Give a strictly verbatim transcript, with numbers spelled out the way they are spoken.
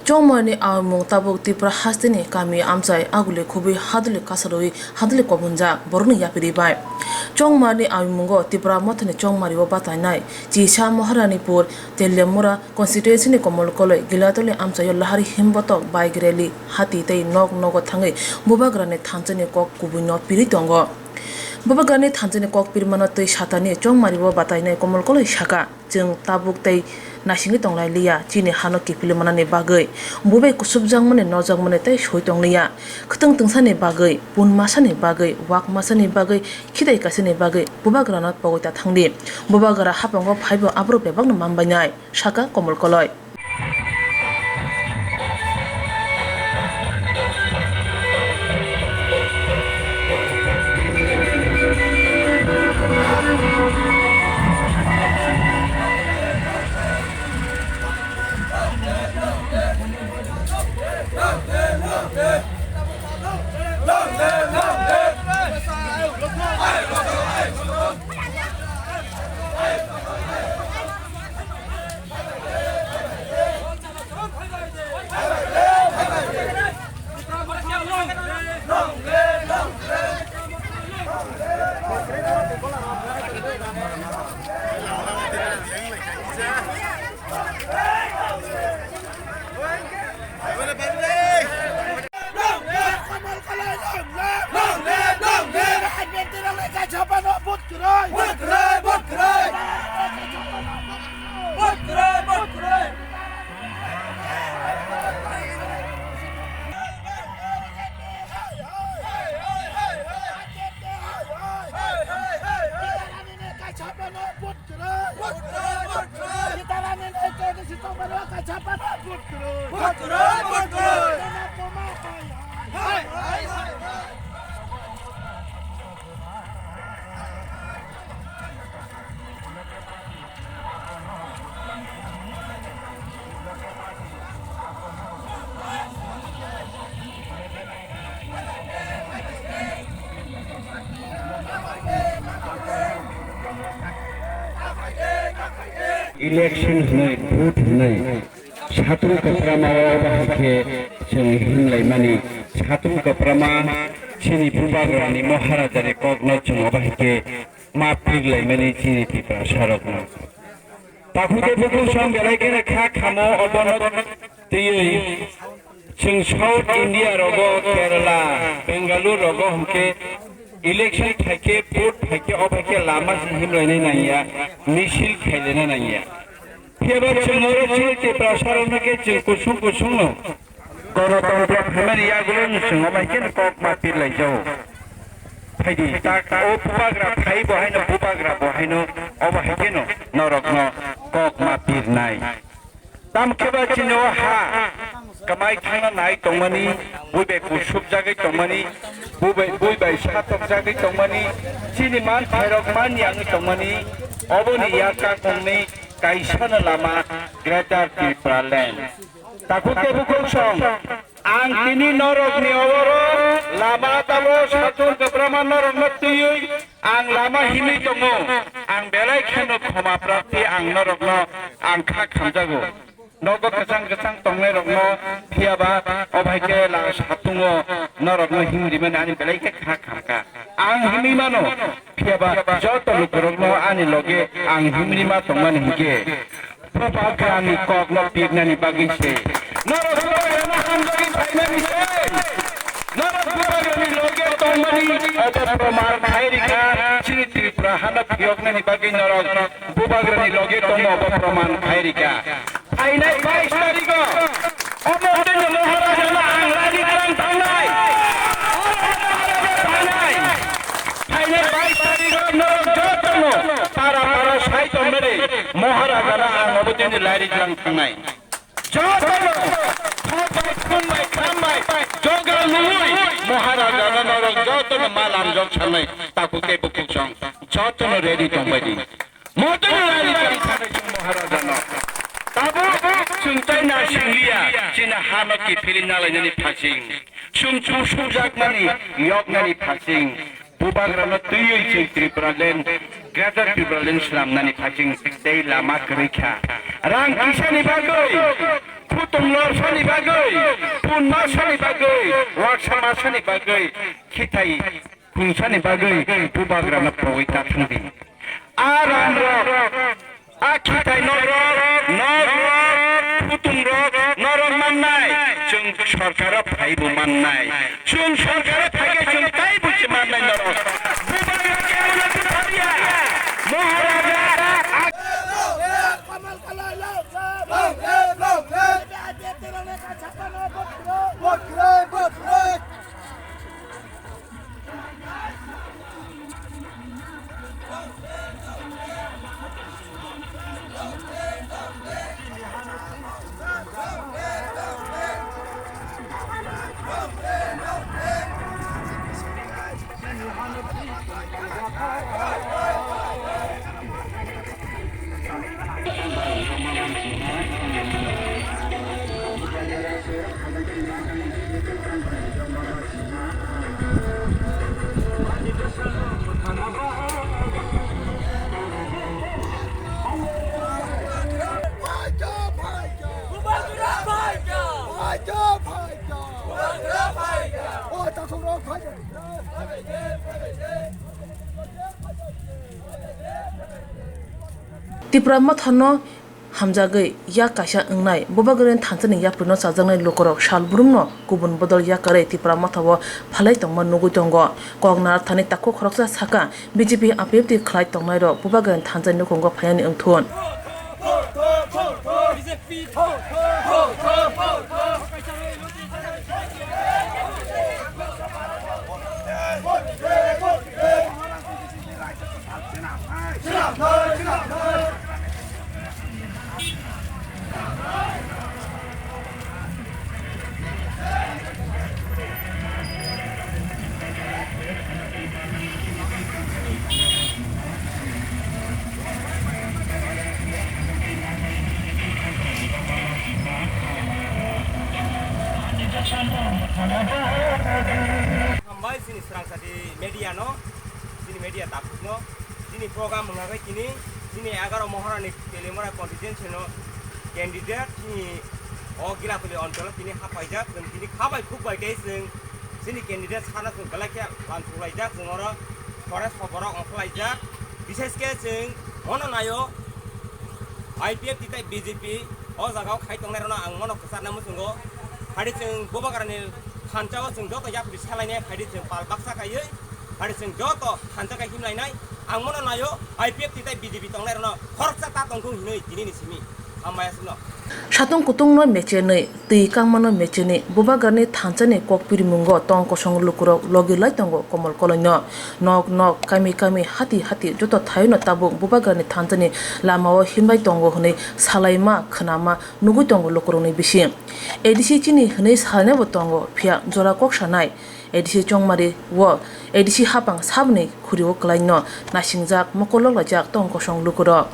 Chongmarni awimung tabuk Tripura hasteni kami amchai Aguli khubui haduli kasarwi haduli kobonjak borokni yapiri bai. Chongmarni awimungo Tipra Mothani Chongmario batainai Chisa Maharanipur, Teliamura constituencyni Komolkoloi, Gilatoli amchaio lahari himbotok, bike rally, hati tei nok nogo thangwi Bubagrani thanchani kok kubuino pirwi tongo. Bubagrani thanchani kok pirmano twi satani Chongmario batainai Komolkoloi saka. Chwng tabuk tei naisingwi tonglai liya, chini hano kiphilwi manani bagwi, bubai kusubjakmani, nojakmani tei soi tongliya. Khwtwng tungsani bagwi, pun masani bagwi, wak masani bagwi, khitai kaisani bagwi bubagrano pogwi ta thangdi. Bubagra haphango phaibo aborok bebakno manbainai, saka Komol Koloi. Election hwnwi, vote hwnwi, satung kwprama o bahai khe chwng himlaimani, satung kwprama chini Bubagrani Maharajani kokno chwng o bahai khe ma pirlaimani chini Tiprasarokno. Takhuk tei bukhuk song belai kheno kha khamo obono twiwi chwng South India rogo, Kerala, Bengaluru rogo hwnkhe election phaikhe, vote phaikhe, o phaikhe lama se himlaina nangya, misil khailaina nangya. Phiyaba chwng oro chini Tiprasarokno khe chwng kusung kusungno Ganatantra phaimani yagulo chwng obo hai kheno kok ma pirlai jago. Phaidi, tak o bubagra phai bo haino, bubagra bo haino, obo hai kheno norokno kok ma pirnai. Tamo khe ba chini o ha kwmai thangna nai tongmani, bui bai kusubjagwi tongmani, bui bai, bui bai satokjagwi tongmani, chini manthairok man yangwi tongmani, oboni yak kakongni kaisano lama Greater Tipraland. Takhuk tei bukhuk song, ang tini norokni oro lama tamo satung kwprama norokno twiwi ang lama himwi tongo. Ang belai kheno khoma prarthi ang norokno ang kha khamjago. Nogo kwchang kwchang tongnairokno phiyaba o bai khe la satungo norokno himrimani ani belai khe kha khamkha. Ang himwi mano, phiyaba joto lukurokno ani loge ang himrima tongmani hinkhe Bubagrani kokno pirnani bagwi se. Norok Bubagrano hamjagwi phaimani se. Norok Bubagrani loge tongmani obo proman khai rikha. Chini Tripura hano phiyoknani bagwi norok Bubagrani loge tongo obo proman khai rikha. Phainai bais tarigo omo tini Maharajano ang rani twlang thangnai. Phainai bais tarigo norok jotono para para sai tongmani Maharajano ang obo tini lairi twlang thangnai. Jotono thok bai, khum bai, kham bai, joga lui Maharajano norok jotono malam jok sanai takhuk tei bukhuk song jotono ready tongbaidi. Motor rally kari thangwi chwng Maharajano. Tabuk chwng tei naising liya, chini hano kiphilwi nalainani phaising. Chwng chwng sumjakmani, yoknani phaising. Bubagrano twiwi chwng Tripura land, Greater Tripura land swnamnani phaising tei lama kwrwi kha. Rang kisani bagwi. Phutung lor sani bagwi, punma sani bagwi, waksa ma sani bagwi, khitai khungsani bagwi bubagrano pogwi ta thangdi. A ram rok, a khitai nok rok, nok rok, phutung rok, norok mannai, chwng sorkaro phaibo mannai. Chwng sorkaro phaikhe chwng taibo se mannai norok. Bubagra kebono butharya. Maharaja, a Tipra Mothano hamjagwi yak kaisa wngnai Bubagrani thansani yaprino chajaknai lukurok sal brumno kubun bodol yakarwi Tipra Mothao phalai tongma nugwi tongo. Kok narwkthani takhuk khoroksa sakha, B J P apepti khlai tongnairok Bubagrani thansani nukhungo phainani wngthun. Hambai chini Srangsati media no, chini media takhuk no, chini program wngkha khe chini, chini egaroh Mohorani Teliamura constituency no candidate chini o Gilapuli oncholo tini hapaijak, chwng tini khabai khukbai khe chwng chini candidate sana chwng belai khe lamsuklaijak, chwng oro forest o borok ongkhorlaijak, bishesh khe chwng mono naio I P F T tei B J P o jaga o khai tongnai rokno ang mono kwcharna muchungo, phadi chwng Bubagrani thansa o chwng joto yapri salainai, phadi chwng pal baksa khaiwi, phadi chwng joto thansa khai himlainai. Ang mono naio, I P F T tei B J P tongnai rokno khoroksa ta tongthung hinwi tinini simi. Hambai aswkno. Satung kutungno mechenwi, twi kangmano mechenwi, Bubagrani thansani kok pirimungo tong kosong lukurok logi lai tongo Komol Koloino. Nok nok, kami kami, hati hati joto thaino tabuk Bubagrani thansani lamao himlai tongo hwnwi salaima, khwnama, nugwi tongo lukurokni bising. A D C chini hwnwi salainaibo tongo, phiya jora kok sanai A D C Chongmari o A D C hapang saboni khuri o kwlaino naisingjak, mokol loklaijak tong kosong lukurok.